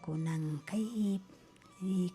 Kunan kay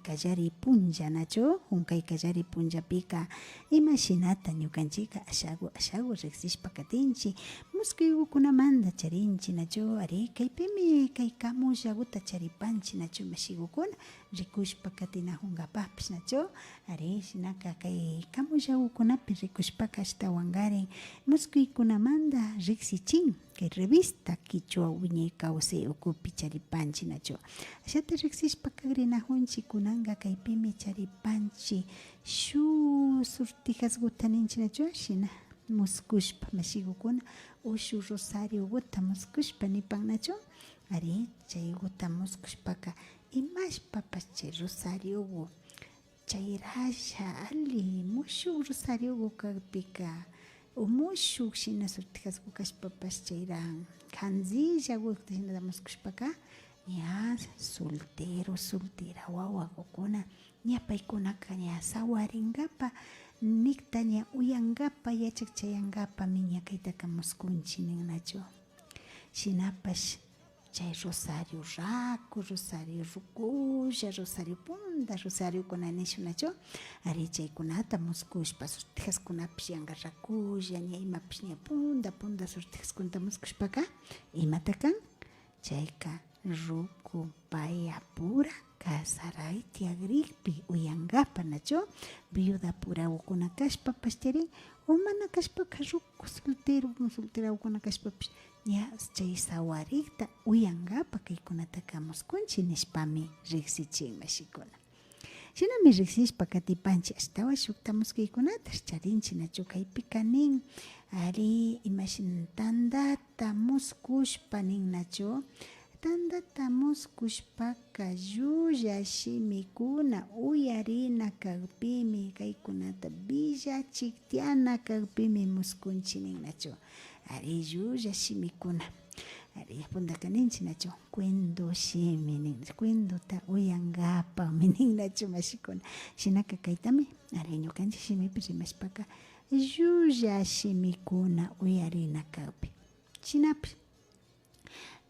kallari punlla nachu hunkay kallari punllapika ima shinata ñukanchika ashagu ashagu riksishpa katinchik muskuykunamanta charinchik nachu ari kaypimi kay kamullaguta charipanchik nachu mashigukuna rikushpa katinajunkapakpish nachu ari shinaka kay kamullagukunapi rikushpaka ashtawankarin muskuykunamanta riksichin kay revista Kichwa Wiñay Kawsay ukupi charipanchik nachu ashata riksishpa kakrinajunchik kunanka kaypimi charipanchik shuk surtijasguta ninchik nachu shina muskushpa mashigukuna o shuk rosarioguta muskushpa nipan nachu ari chayguta muskushpaka imashpapash chay rosariogu chayrasha alli mushuk rosariogu kakpika o mushuk shina surtijasgu kashpapash chayra janzillagu shinata muskushpaka ña soltero soltera wawagukuna ña paykunaka ña sawaringapa nikta ña uyangapa yachak chayangapami ña kaytaka muskunchik ninnachu shinapash chay rosario raku, rosario rukulla, rosario punda, rosariokuna nishunachu ari chaykunata muskushpa sortijaskunapish yanga rakulla ña imapish ña punda punda sortijaskunata muskushpaka imata kan chayka ruku payapura casaray tiyagrikpi uyangapa nachu viudapuragukuna kashpapash charin o mana kashpaka ruku soltero solterakuna kashpapish ña chay sawarikta uyangapa kaykunataka muskunchik nishpami riksichin mashikuna. Shinami riksishpa katipanchik ashtawan shukta muskuykunata charinchik nachu kaypika nin ari imashina tandata muskushpa nin nachu tandata muskushpaka llulla shimikuna uyarina kakpimi kaykunata villachik tiana kakpimi muskunchik nin nachu ari llulla shimikuna ari puntaka ninchik nachu cuento shimi nin cuentota uyankapakmi nin nachu mashikuna shinaka kaytami ari ñukanchik shimipi rimashpaka llulla shimikuna uyarina kakpi shinapish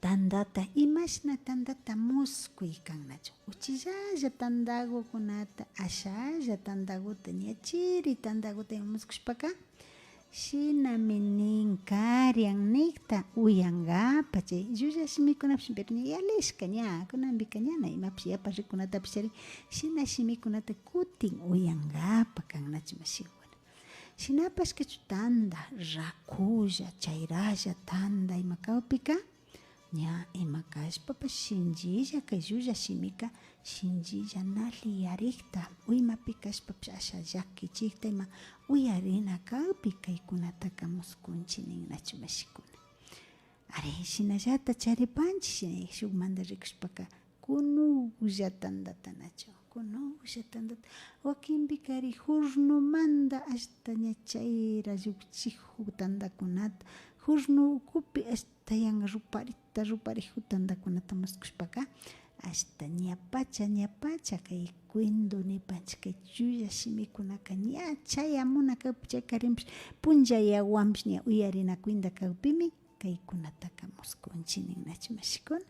tandata imashna tandata muskuy kan nachu uchillalla tandagukunata ashalla tandaguta ña chiri tandaguta muskushpaka shinami nin karian nikta uyankapa chay llulla shimikunapish pero ña yalishka ña kunanpika ñana imapish yapa rikunatapish charin shina shimikunata kutin uyankapa kannachu mashikuna. Shinapash kachu tanda rakulla chayralla tanda ima kawpika ña ima kashpapash shinchilla kay llulla shimika shinchilla nali yarikta o imapi kashpapish asha llakichikta ima uyarina kawpi kaykunataka muskunchik ninnachu mashikuna. Ari shinallata charipanchik shukmanta rikushpaka kunuklla tandata nachu kunuklla tandata wakinpika ari jurnumanta ashta ña chayra llukchikuk tandakunata jurnu ukupi ashta yanka ruparita ruparikuk tandakunata muskushpaka ashta ña pacha ña pacha kay cuento nipanchik kay llulla shimikunaka ña chayamuna kakpi chaykarinpish punllayawanpish ña uyarina cuenta kakpimi kaykunataka muskunchik ninnachu mashikuna.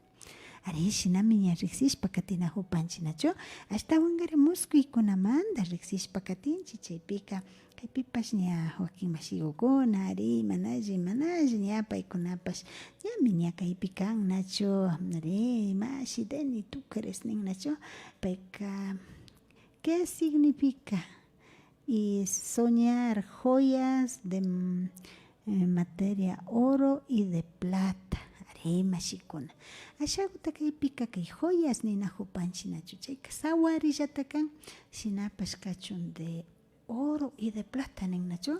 Ari shinami ña riksishpa katinajupanchik nachu ashtawankari muskuykunamanta riksishpa katinchik chaypika kaypipash ña wakin mashigukuna ari manalli manalli ña paykunapash ñami ña kaypi kan nachu ari imashi Deni tu crees nin nachu payka que significa y soñar joyas de materia oro y de plata ari mashikuna ashaguta kaypika kay joyas ninajupanchik nachu chayka sawarillata kan shinapash kachun de oro y de plata nin nachu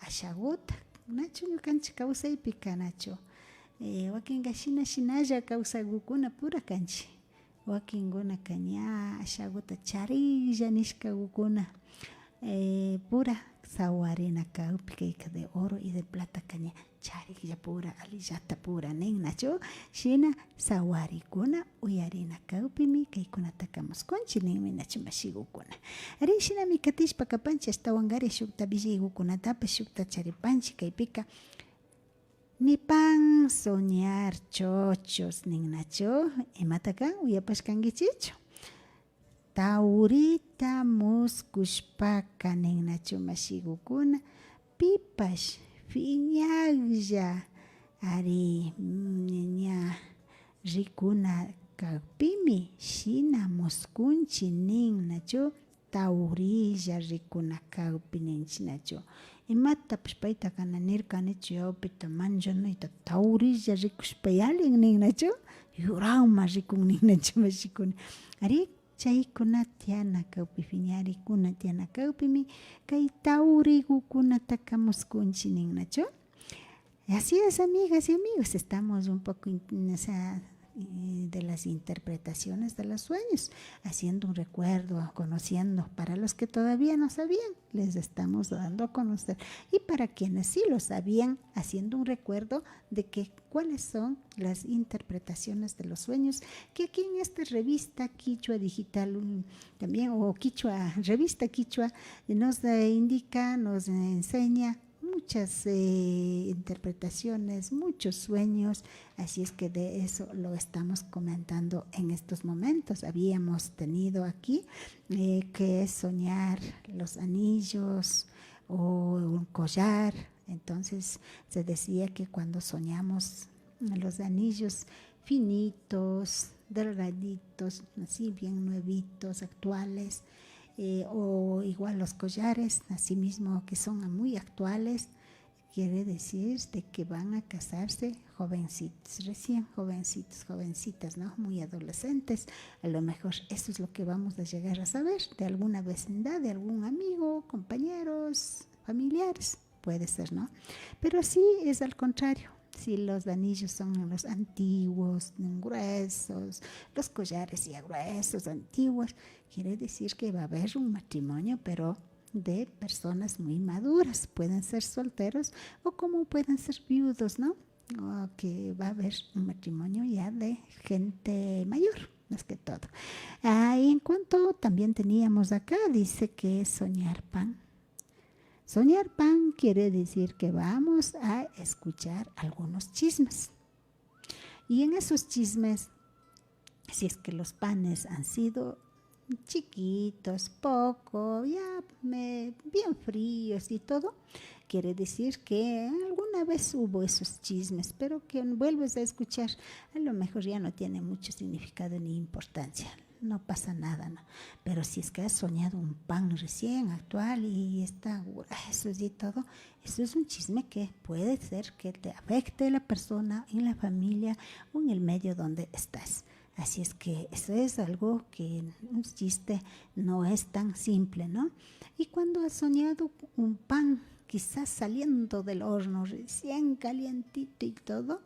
ashaguta nachu ñukanchik kawsaypika nachu wakinka shina shinalla kawsagukuna pura kanchik wakinkunaka ña ashaguta chariklla nishkagukuna pura sawarina kawpi kayka de oro y de plataka ña chariklla pura alillata pura nin nachu shina sawarikuna uyarina kawpimi kaykunataka muskunchik ninmi nachu mashigukuna ari shinami katishpa kapanchik ashtawankari shukta villaygukunatapash shukta charipanchik kaypika. Nipan soñar chochos ninnachu imata kan uyapashkankichichu Taurita muskushpaka ninnachu mashigukuna pipash fiñaklla ari ña rikuna kakpimi shina muskunchik ninnachu taurilla rikuna kakpi ninchinachu imatapish paytaka na nirkanichu yawapita manchanayta taurilla rikushpa yalin ninnachu yurakman rikun ninnachu mashikuna ari chaykuna tiyana kawpi piñarikuna tiyana kawpimi kay taurigukunataka muskunchik ninnachu. Así es, amigas y amigos, estamos un poco o sea, de las interpretaciones de los sueños, haciendo un recuerdo, conociendo. Para los que todavía no sabían, les estamos dando a conocer. Y para quienes sí lo sabían, haciendo un recuerdo de que cuáles son las interpretaciones de los sueños, que aquí en esta revista Quichua Digital también, o Quichua, revista Quichua, nos indica, nos enseña muchas interpretaciones, muchos sueños, así es que de eso lo estamos comentando en estos momentos. Habíamos tenido aquí que es soñar los anillos o un collar, entonces se decía que cuando soñamos los anillos finitos, delgaditos, así bien nuevitos, actuales, o igual los collares, así mismo que son muy actuales, quiere decir de que van a casarse jovencitos, recién jovencitos, jovencitas, ¿no? Muy adolescentes. A lo mejor eso es lo que vamos a llegar a saber de alguna vecindad, de algún amigo, compañeros, familiares, puede ser, ¿no? Pero sí es al contrario. Si los anillos son los antiguos, gruesos, los collares ya gruesos, antiguos, quiere decir que va a haber un matrimonio, pero de personas muy maduras. Pueden ser solteros o como pueden ser viudos, ¿no? O que va a haber un matrimonio ya de gente mayor, más que todo. Y en cuanto también teníamos acá, dice que es soñar pan. Soñar pan quiere decir que vamos a escuchar algunos chismes. Y en esos chismes, si es que los panes han sido chiquitos, poco, ya bien fríos y todo, quiere decir que alguna vez hubo esos chismes, pero que vuelves a escuchar, a lo mejor ya no tiene mucho significado ni importancia. No pasa nada, ¿no? Pero si es que has soñado un pan recién actual y está grueso y todo, eso es un chisme que puede ser que te afecte a la persona, en la familia o en el medio donde estás. Así es que eso es algo que un chiste no es tan simple, ¿no? Y cuando has soñado un pan, quizás saliendo del horno recién calientito y todo,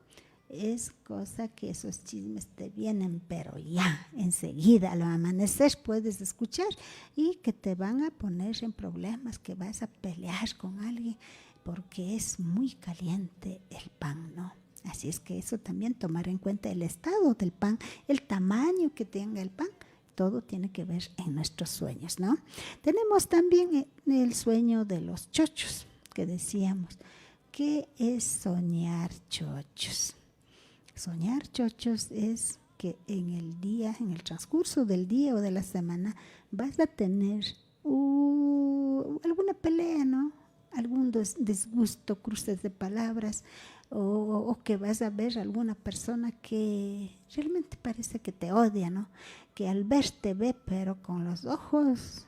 es cosa que esos chismes te vienen, pero ya, enseguida, al amanecer puedes escuchar y que te van a poner en problemas, que vas a pelear con alguien, porque es muy caliente el pan, ¿no? Así es que eso también tomar en cuenta el estado del pan, el tamaño que tenga el pan, todo tiene que ver en nuestros sueños, ¿no? Tenemos también el sueño de los chochos, que decíamos. ¿Qué es soñar chochos? Soñar chochos es que en el día, en el transcurso del día o de la semana, vas a tener alguna pelea, ¿no? Algún disgusto, cruces de palabras, o que vas a ver a alguna persona que realmente parece que te odia, ¿no? Que al verte ve, pero con los ojos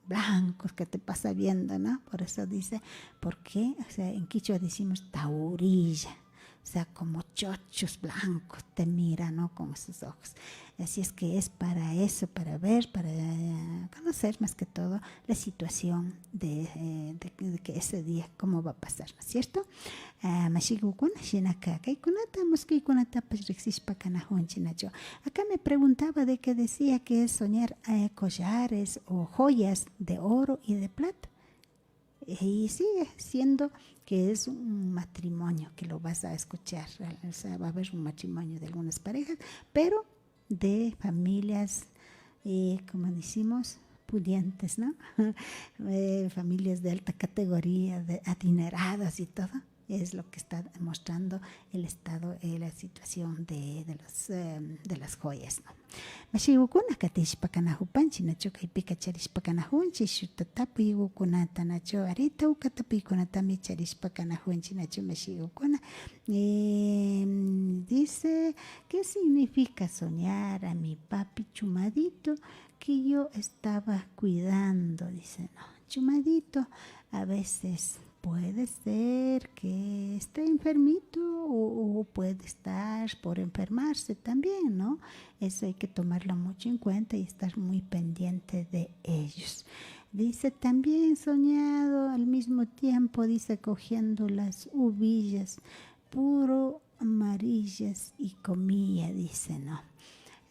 blancos que te pasa viendo, ¿no? Por eso dice, ¿por qué? En quichua decimos taurilla. Como chochos blancos te mira, ¿no? Con esos ojos. Así es que es para eso, para ver, para conocer más que todo la situación de que ese día, cómo va a pasar, ¿no es cierto? Mashigukuna, shinaka, kaykunata, musquykunatapas riqsishpa kanajunchik, nacho. Acá me preguntaba de que decía que es soñar collares o joyas de oro y de plata. Y sigue siendo que es un matrimonio que lo vas a escuchar, va a haber un matrimonio de algunas parejas, pero de familias, como decimos, pudientes, ¿no? Familias de alta categoría, de adineradas y todo. Es lo que está mostrando el estado, la situación de, de, los, de las joyas, ¿no? Mashigucuna catishpa canajupanchi, nachu kaypika charishpa canajunchi, shuta tapuygucunata, nachu ari tauca tapuycunatami charishpa canajunchi, nachu mashigucuna. Dice, ¿qué significa soñar a mi papi chumadito que yo estaba cuidando? Dice, no, chumadito a veces puede ser que esté enfermito o, o puede estar por enfermarse también, ¿no? Eso hay que tomarlo mucho en cuenta y estar muy pendiente de ellos. Dice también soñado al mismo tiempo, dice cogiendo las uvillas puro amarillas y comía, dice, ¿no?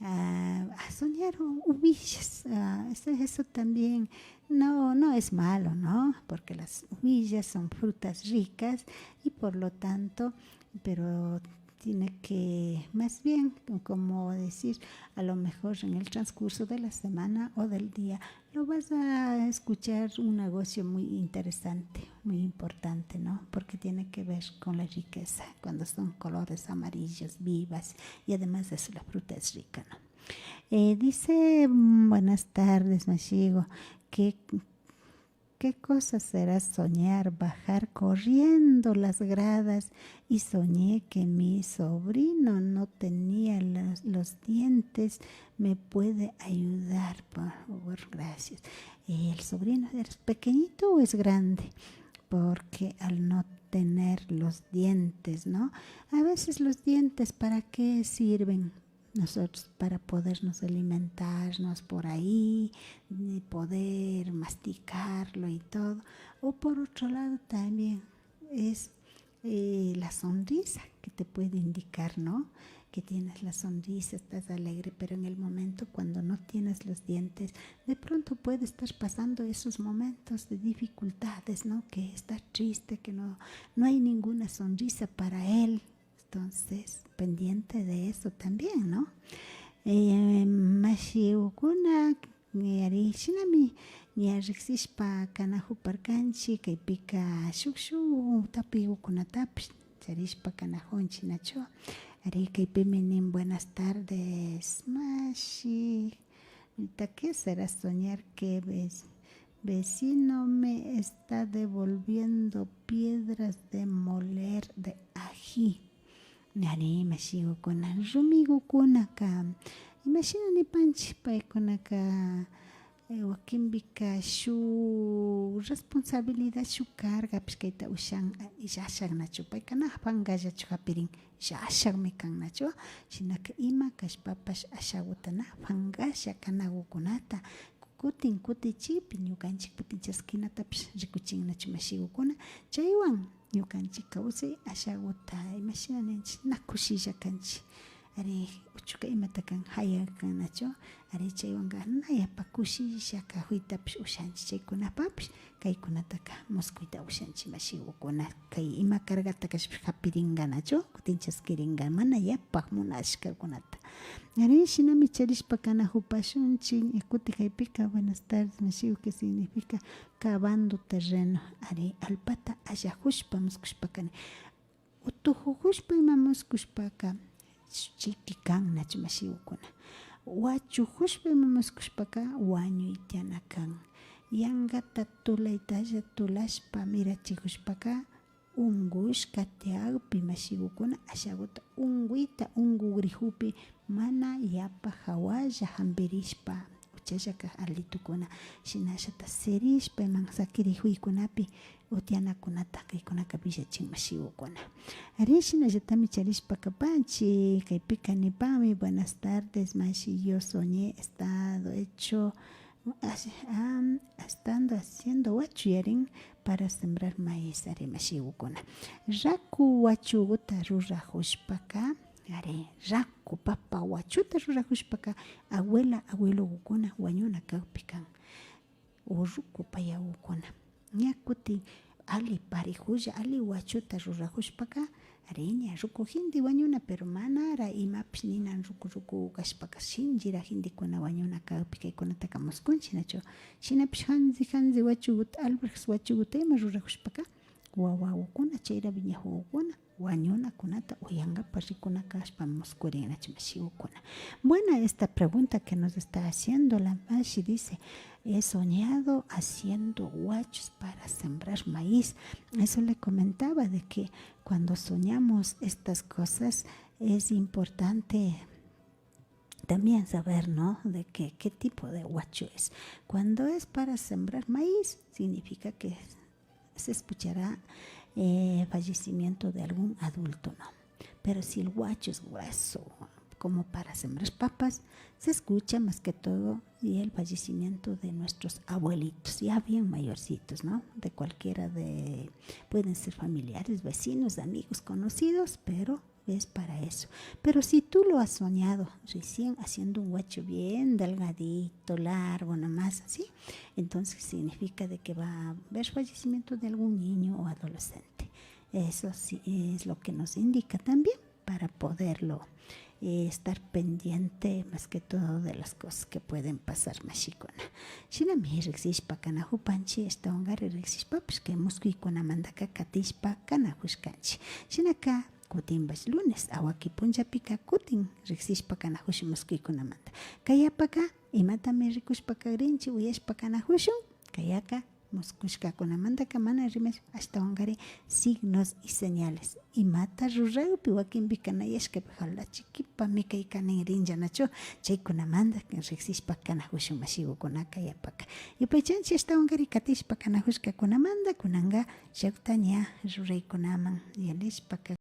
A soñar uvillas, eso, eso también no, no es malo, ¿no? Porque las uvillas son frutas ricas y por lo tanto, pero tiene que, más bien, como decir, a lo mejor en el transcurso de la semana o del día, lo vas a escuchar un negocio muy interesante, muy importante, ¿no? Porque tiene que ver con la riqueza, cuando son colores amarillos, vivas, y además de eso la fruta es rica, ¿no? Dice, buenas tardes, Mashigo, ¿qué, ¿qué cosa será soñar bajar corriendo las gradas? Y soñé que mi sobrino no tenía los dientes. ¿Me puede ayudar, por favor? Gracias. ¿El sobrino es pequeñito o es grande? Porque al no tener los dientes, ¿no? A veces los dientes, ¿para qué sirven? Nosotros para podernos alimentarnos por ahí, y poder masticarlo y todo. O por otro lado también es la sonrisa que te puede indicar, ¿no? Que tienes la sonrisa, estás alegre, pero en el momento cuando no tienes los dientes, de pronto puede estar pasando esos momentos de dificultades, ¿no? Que está triste, que no, no hay ninguna sonrisa para él. Entonces, pendiente de eso también, ¿no? Mashigukuna ari shinami ña riksishpa kanajuparkanchik kaypika shuk shuk tapuykunatapish charishpa kanajunchik nachu ari kaypimi nin buenas tardes mashi ¿qué será soñar que ves? Vecino me está devolviendo piedras de moler de ají. Ari mashigukuna rumigukunaka imashina nipanchik paykunaka wakinpika shuk responsabilidad shuk cargapish kayta ushan llashaknachu payka na pankallachu japirin llashakmi kan nachu shinaka ima kashpapash ashaguta na pangasha kanagukunata kutin kutichikpi ñukanchik kutin chaskinatapish rikuchinnachu mashigukuna chaywan ñukanchik kawsay ashaguta imashina ninchik na kushilla kanchik ari uchuka imata kan hayak nachu ari chaywanka na yapa kushilla kajuytapish ushanchik chaykunapapish kaykunataka muskuyta ushanchik mashigukuna kay ima cargata kashpapish japiringa nachu kutin chaskiringa mana yapak munashkakunata ari shinami charishpa kanajupashunchik kutin kaypika buenas tardes mashigu que significa cavando terreno ari allpata allajushpa muskushpaka utujujushpa ima muskushpaka chiki kan nachu mashigukuna wachujushpa ima muskushpaka wañuy tiyana kan yankata tulaytalla tulashpa mirachijushpaka unkushka tiyakpi mashigukuna ashaguta unkuyta unkugrijupi mana yapa hawalla hampirishpa uchallaka alli tukuna shinallata sirishpa ima sakirijuykunapi utianakunata kaykunaka villachin mashigukuna ari shinallatami charishpa kapanchik kaypika nipami buenas tardes mashi yo soñé estado hecho estando haciendo wachu yarin para sembrar maíz ari mashigukuna raku wachuguta rurajushpaka ari raku papa wachuta rurajushpaka abuela abuelogukuna wañuna kawpi kan o ruku payagukuna ña kutin ali parijulla ali wachuta rurajushpaka ari ña ruku gente wañuna pero manara imapish ninan ruku ruku kashpaka shinchira gentekuna wañuna kawpi kaykunataka muskunchik nachu shinapish janzi janzi wachuguta alberjas wachuguta ima rurajushpaka. Huahuagucuna chaira viñajugucuna huañunacunata uyangapa ricuna cashpa muscurinach mashigucuna. Buena esta pregunta que nos está haciendo la mashi dice, he soñado haciendo huachos para sembrar maíz. Eso le comentaba de que cuando soñamos estas cosas es importante también saber, ¿no? De qué, qué tipo de huacho es. Cuando es para sembrar maíz, significa que se escuchará eh, fallecimiento de algún adulto, ¿no? Pero si el huacho es grueso, como para sembrar papas, se escucha más que todo y el fallecimiento de nuestros abuelitos, ya bien mayorcitos, ¿no? De cualquiera de, pueden ser familiares, vecinos, amigos, conocidos, pero es para eso. Pero si tú lo has soñado recién haciendo un huacho bien delgadito, largo, nomás así, entonces significa de que va a haber fallecimiento de algún niño o adolescente. Eso sí es lo que nos indica también para poderlo eh, estar pendiente más que todo de las cosas que pueden pasar mashikuna. Shinami riksishpa kanajupanchi ashtawankari riksishpapish kay muskuykunamantaka katishpa kanajushkanchik. Shinaka kutinpash lunes awaki punllapika kutin riksishpa kanajushun muskuykunamanta. Kayapaka imatami rikushpa kagrinchik uyashpa kanajushun kayaka Muscushcacunamantaka mana rimash ashtahuangari signos y señales imata rurajpi huaquinpica na yashcapi jalachiquipami caica ninrinllanachu chaicunamanta rijsishpa canajushun mashigucunaca yapaca yupaychanchi ashtahuangari catishpa canajushcacunamanta cunanga llacta ña ruraicunaman yalishpaca.